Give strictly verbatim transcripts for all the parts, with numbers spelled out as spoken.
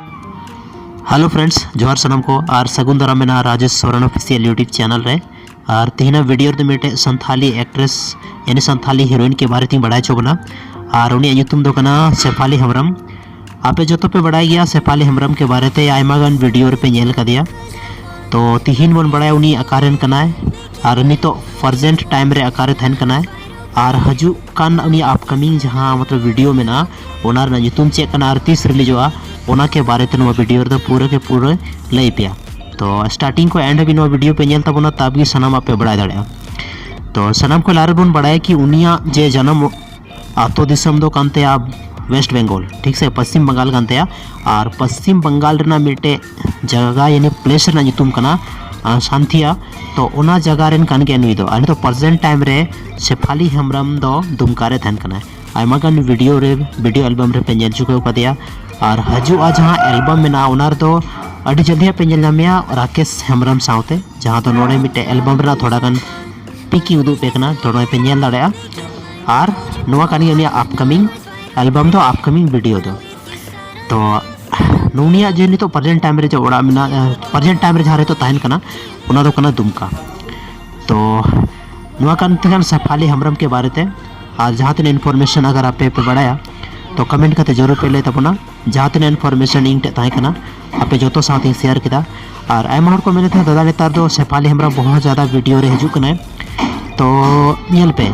Hello friends, ᱡᱚᱦᱟᱨ ᱥᱟᱱᱟᱢ ᱠᱚ ᱟᱨ ᱥᱟᱹᱜᱩᱱ ᱫᱟᱨᱟᱢ ᱢᱮᱱᱟᱜᱼᱟ Rajesh Soren official YouTube channel ᱨᱮ᱾ ᱟᱨ ᱛᱮᱦᱮᱧᱟᱜ ᱵᱷᱤᱰᱤᱭᱳ ᱨᱮᱫᱚ ᱢᱤᱫᱴᱮᱡ ᱥᱟᱱᱛᱷᱟᱞᱤ ᱮᱠᱴᱨᱮᱥ ᱭᱟᱱᱤ ᱥᱟᱱᱛᱷᱟᱞᱤ ᱦᱤᱨᱳᱭᱤᱱ ᱠᱮ ᱵᱟᱨᱮ ᱛᱤᱧ ᱵᱟᱲᱟᱭ ᱦᱚᱪᱚ ᱵᱚᱱᱟ᱾ ᱟᱨ ᱩᱱᱤᱭᱟᱜ ᱧᱩᱛᱩᱢ ᱫᱚ ᱠᱟᱱᱟ ᱥᱮᱯᱷᱟᱞᱤ ᱦᱮᱢᱵᱨᱚᱢ᱾ ᱟᱯᱮ ᱡᱚᱛᱚ ᱯᱮ ᱵᱟᱲᱟᱭ ᱜᱮᱭᱟ ᱥᱮᱯᱷᱟᱞᱤ ᱦᱮᱢᱵᱨᱚᱢ ᱠᱮ ᱵᱟᱨᱮ ᱛᱮ, ᱟᱭᱢᱟ ᱜᱟᱱ ᱵᱷᱤᱰᱤᱭᱳ ᱨᱮᱯᱮ ᱧᱮᱞ ᱠᱟᱫᱮᱭᱟ᱾ ᱛᱚ ᱛᱤᱦᱤᱧ ᱵᱚᱱ ᱵᱟᱲᱟᱭᱟ ᱩᱱᱤ ᱚᱠᱟᱨᱮᱱ ᱠᱟᱱᱟᱭ ᱟᱨ ᱱᱤᱛᱚᱜ ᱯᱨᱮᱡᱮᱱᱴ ᱴᱟᱭᱤᱢ ᱨᱮ ᱚᱠᱟᱨᱮ ᱛᱟᱦᱮᱱ ᱠᱟᱱᱟᱭ ᱟᱨ ᱦᱤᱡᱩᱜ ᱠᱟᱱ ᱩᱱᱤ ᱟᱯᱠᱟᱢᱤᱝ ᱡᱟᱦᱟᱸ ᱢᱚᱛᱞᱚᱵ ᱵᱷᱤᱰᱤᱭᱳ ᱢᱮᱱᱟᱜᱼᱟ ᱚᱱᱟ ᱨᱮᱱᱟᱜ ᱧᱩᱛᱩᱢ ᱪᱮᱫ ᱠᱟᱱᱟ ᱟᱨ ᱛᱤᱥ ᱨᱤᱞᱤᱡᱚᱜᱼᱟ, ᱚᱱᱟ ᱠᱮ ᱵᱟᱨᱮ ᱛᱮ ᱱᱚᱣᱟ ᱵᱷᱤᱰᱤᱭᱳ ᱨᱮᱫᱚ ᱯᱩᱨᱟᱹ ᱠᱮ ᱯᱩᱨᱟᱹ ᱞᱟᱹᱭ ᱯᱮᱭᱟ᱾ ᱛᱚ ᱥᱴᱟᱨᱴᱤᱝ ᱠᱷᱚᱱ ᱮᱱᱰ ᱦᱟᱹᱵᱤᱡ ᱱᱚᱣᱟ ᱵᱷᱤᱰᱤᱭᱳ ᱯᱮ ᱧᱮᱞ ᱛᱟᱵᱚᱱᱟ, ᱛᱟᱵ ᱜᱮ ᱥᱟᱱᱟᱢᱟᱜ ᱯᱮ ᱵᱟᱲᱟᱭ ᱫᱟᱲᱮᱭᱟᱜᱼᱟ᱾ ᱛᱚ ᱥᱟᱱᱟᱢ ᱠᱷᱚᱱ ᱞᱟᱦᱟ ᱨᱮᱵᱚᱱ ᱵᱟᱲᱟᱭᱟ ᱠᱤ ᱩᱱᱤᱭᱟᱜ ᱡᱮ ᱡᱟᱱᱟᱢ ᱟᱛᱳ ᱫᱤᱥᱚᱢ ᱫᱚ ᱠᱟᱱ ᱛᱟᱭᱟ ᱳᱭᱮᱥᱴ ᱵᱮᱝᱜᱚᱞ, ᱴᱷᱤᱠ ᱥᱮ, ᱯᱚᱥᱪᱤᱢ ᱵᱟᱝᱜᱟᱞ ᱠᱟᱱ ᱛᱟᱭᱟ᱾ ᱟᱨ ᱯᱚᱥᱪᱤᱢ ᱵᱟᱝᱜᱟᱞ ᱨᱮᱱᱟᱜ ᱢᱤᱫᱴᱮᱡ ᱡᱟᱭᱜᱟ ᱭᱟᱱᱤ ᱯᱞᱮᱥ ᱨᱮᱱᱟᱜ ᱧᱩᱛᱩᱢ ᱠᱟᱱᱟ ᱟᱨ ᱥᱟᱱᱛᱷᱤᱭᱟ᱾ ᱛᱚ ᱚᱱᱟ ᱡᱟᱭᱜᱟ ᱨᱮᱱ ᱠᱟᱱ ᱜᱮᱭᱟ ᱱᱩᱭ ᱫᱚ᱾ ᱟᱨ ᱱᱤᱛᱚᱜ ᱯᱨᱮᱡᱮᱱᱴ ᱴᱟᱭᱤᱢ ᱨᱮ ᱥᱮᱯᱷᱟᱞᱤ ᱦᱮᱢᱵᱨᱚᱢ ᱫᱚ ᱫᱩᱢᱠᱟ ᱨᱮ ᱛᱟᱦᱮᱱ ᱠᱟᱱᱟᱭ᱾ ᱟᱭᱢᱟ ᱜᱟᱱ ᱵᱷᱤᱰᱤᱭᱳ ᱨᱮ, ᱵᱷᱤᱰᱤᱭᱳ ᱮᱞᱵᱟᱢ ᱨᱮᱯᱮ ᱧᱮᱞ ᱪᱩᱠᱟᱹᱣ ᱠᱟᱫᱮᱭᱟ᱾ ᱟᱨ ᱦᱤᱡᱩᱜᱼᱟ ᱡᱟᱦᱟᱸ ᱮᱞᱵᱟᱢ ᱢᱮᱱᱟᱜᱼᱟ ᱚᱱᱟ ᱨᱮᱫᱚ ᱟᱹᱰᱤ ᱡᱚᱞᱫᱤ ᱦᱟᱸᱜ ᱯᱮ ᱧᱮᱞ ᱧᱟᱢᱮᱭᱟ ᱨᱟᱠᱮᱥ ᱦᱮᱢᱵᱨᱚᱢ ᱥᱟᱶᱛᱮ, ᱡᱟᱦᱟᱸ ᱫᱚ ᱱᱚᱰᱮ ᱢᱤᱫᱴᱮᱡ ᱮᱞᱵᱟᱢ ᱨᱮᱱᱟᱜ ᱛᱷᱚᱲᱟ ᱜᱟᱱ ᱯᱤᱠ ᱤᱧ ᱩᱫᱩᱜ ᱯᱮ ᱠᱟᱱᱟ, ᱛᱚ ᱱᱚᱜᱼᱚᱭ ᱯᱮ ᱧᱮᱞ ᱫᱟᱲᱮᱭᱟᱜᱼᱟ᱾ ᱟᱨ ᱱᱚᱣᱟ ᱠᱟᱱ ᱜᱮᱭᱟ ᱩᱱᱤᱭᱟᱜ ᱟᱯᱠᱟᱢᱤᱝ ᱮᱞᱵᱟᱢ ᱫᱚ, ᱟᱯᱠᱟᱢᱤᱝ ᱵᱷᱤᱰᱤᱭᱳ ᱫᱚ᱾ ᱛᱚ ᱩᱱᱤᱭᱟᱜ ᱡᱮ ᱱᱤᱛᱚᱜ ᱯᱨᱮᱡᱮᱱᱴ ᱴᱟᱭᱤᱢ ᱨᱮ ᱡᱮ ᱚᱲᱟᱜ ᱢᱮᱱᱟᱜᱼᱟ, ᱯᱨᱮᱡᱮᱱᱴ ᱴᱟᱭᱤᱢ ᱨᱮ ᱡᱟᱦᱟᱸ ᱨᱮ ᱱᱤᱛᱚᱜ ᱛᱟᱦᱮᱱ ᱠᱟᱱᱟ ᱚᱱᱟ ᱫᱚ ᱠᱟᱱᱟ ᱫᱩᱢᱠᱟ᱾ ᱛᱚ ᱱᱚᱣᱟ ᱠᱟᱱ ᱛᱟᱦᱮᱸ ᱠᱟᱱᱟ ᱥᱮᱯᱷᱟᱞᱤ ᱦᱮᱢᱵᱨᱚᱢ ᱠᱮ ᱵᱟᱨᱮ ᱛᱮ᱾ ᱟᱨ ᱡᱟᱦᱟᱸ ᱛᱤᱱᱟᱹᱜ ᱤᱱᱯᱷᱚᱨᱢᱮᱥᱚᱱ ᱟᱜᱟᱨ ᱟᱯᱮ ᱯᱮ ᱵᱟᱲᱟᱭᱟ ᱛᱚ ᱠᱚᱢᱮᱱᱴ ᱠᱟᱛᱮ ᱡᱚᱨᱩᱨ ᱯᱮ ᱞᱟᱹᱭ ᱛᱟᱵᱚᱱᱟ᱾ ᱡᱟᱦᱟᱸ ᱛᱤᱱᱟᱹᱜ ᱤᱱᱯᱷᱚᱨᱢᱮᱥᱚᱱ ᱤᱧ ᱴᱷᱮᱱ ᱛᱟᱦᱮᱸ ᱠᱟᱱᱟ ᱟᱯᱮ ᱡᱚᱛᱚ ᱥᱟᱶᱛᱮᱧ ᱥᱮᱭᱟᱨ ᱠᱮᱫᱟ᱾ ᱟᱨ ᱟᱭᱢᱟ ᱦᱚᱲ ᱠᱚ ᱢᱮᱱᱮᱫ ᱛᱟᱦᱮᱸᱫ, ᱫᱟᱫᱟ ᱱᱮᱛᱟᱨ ᱫᱚ ᱥᱮᱯᱷᱟᱞᱤ ᱦᱮᱢᱵᱨᱚᱢ ᱵᱚᱦᱩᱛ ᱡᱟᱫᱟ ᱵᱷᱤᱰᱤᱭᱳ ᱨᱮ ᱦᱤᱡᱩᱜ ᱠᱟᱱᱟᱭ᱾ ᱛᱚ ᱧᱮᱞ ᱯᱮ,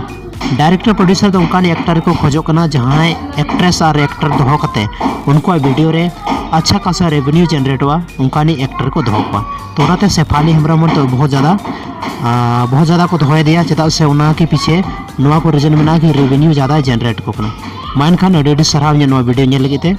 ᱰᱟᱭᱨᱮᱠᱴᱚᱨ ᱯᱨᱚᱰᱭᱩᱥᱟᱨ ᱫᱚ ᱚᱱᱠᱟᱱ ᱮᱠᱴᱟᱨ ᱠᱚ ᱠᱷᱚᱡᱚᱜ ᱠᱟᱱᱟ ᱡᱟᱦᱟᱸᱭ ᱮᱠᱴᱨᱮᱥ ᱟᱨ ᱮᱠᱴᱟᱨ ᱫᱚᱦᱚ ᱠᱟᱛᱮ ᱩᱱᱠᱩᱣᱟᱜ ᱵᱷᱤᱰᱤᱭᱳ ᱨᱮ ᱟᱪᱪᱷᱟ ᱠᱟᱥᱟ ᱨᱮᱵᱷᱮᱱᱤᱭᱩ ᱡᱮᱱᱟᱨᱮᱴᱚᱜᱼᱟ, ᱚᱱᱠᱟᱱᱤᱡ ᱮᱠᱴᱟᱨ ᱠᱚ ᱫᱚᱦᱚ ᱠᱚᱣᱟ᱾ ᱛᱚ ᱚᱱᱟᱛᱮ ᱥᱮᱯᱷᱟᱞᱤ ᱦᱮᱢᱵᱨᱚᱢ ᱦᱚᱸ ᱱᱤᱛᱚᱜ ᱵᱚᱦᱩᱛ ᱡᱟᱫᱟ, ᱟᱸ, ᱵᱚᱦᱩᱛ ᱡᱟᱫᱟ ᱠᱚ ᱫᱚᱦᱚᱭᱮᱫᱮᱭᱟ, ᱪᱮᱫᱟᱜ ᱥᱮ ᱚᱱᱟ ᱠᱮ ᱯᱤᱪᱷᱮ ᱱᱚᱣᱟ ᱠᱚ ᱨᱤᱡᱚᱱ ᱢᱮᱱᱟᱜᱼᱟ ᱠᱤ ᱨᱮᱵᱷᱮᱱᱤᱭᱩ ᱡᱟᱫᱟᱭ ᱡᱮᱱᱟᱨᱮᱴ ᱠᱚ ᱠᱟᱱᱟ᱾ ᱢᱟ ᱮᱱᱠᱷᱟᱱ ᱟᱹᱰᱤ ᱟᱹᱰᱤ ᱥᱟᱨᱦᱟᱣ ᱤᱧᱟᱹᱜ ᱱᱚᱣᱟ ᱵᱷᱤᱰᱤᱭᱳ ᱧᱮᱞ ᱞᱟᱹᱜᱤᱫ ᱛᱮ᱾